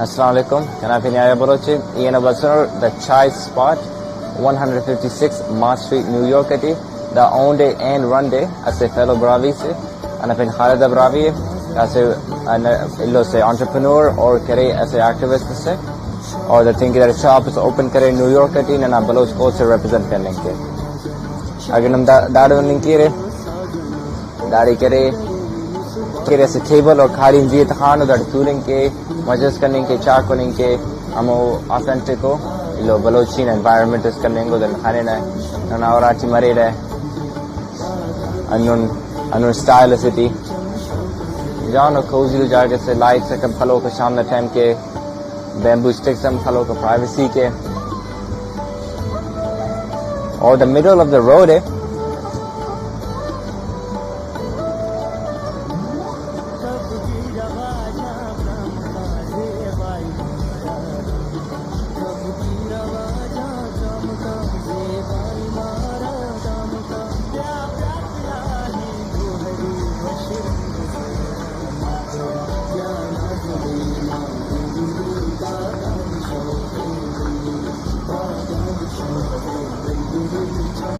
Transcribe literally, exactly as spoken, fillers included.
السلام علیکم، کنا پن یحییٰ بلوچ ءِ۔ ای ننا بسنٹ دا chai spot, one hundred fifty six March Street, New York ٹی۔ دا اونڈ ءِ اینڈ رن ءِ اسہ فیلو براہوئی سے، انا پن خالد براہوئی ءِ، اسہ ان-، ایلو سے انٹرپرینور اور کرے اسہ ایکٹیوسٹ سے، اور دا تھنک دا شاپ اس اوپن کرے نیو یارک ٹی، ننا بلوچ کالچر ریپرزینٹ کننگ کے۔ اگہ نم دا-، داڑے ہننگ کیرے، داڑے کرے، کرے اسہ ٹیبل اور کھاڑی زی تخانو، داڑے تولنگ کے، مزہ اس کننگ کے، چاہ کننگ کے، ہمو آتھنٹک ءُ ایلو بلوچی نا انوائرمنٹ اس کننگ ءُ دن خننہ، ننا اراٹی مریرہ۔ انون، انون اسٹائل اسے ٹی جان و کوزی جاگہ سے، لائٹس ہم خلوک شام نا ٹائم کے، بیمبو اسٹکس ہم خلوک، پرائیویسی کے۔ اور the middle of the road ءِ،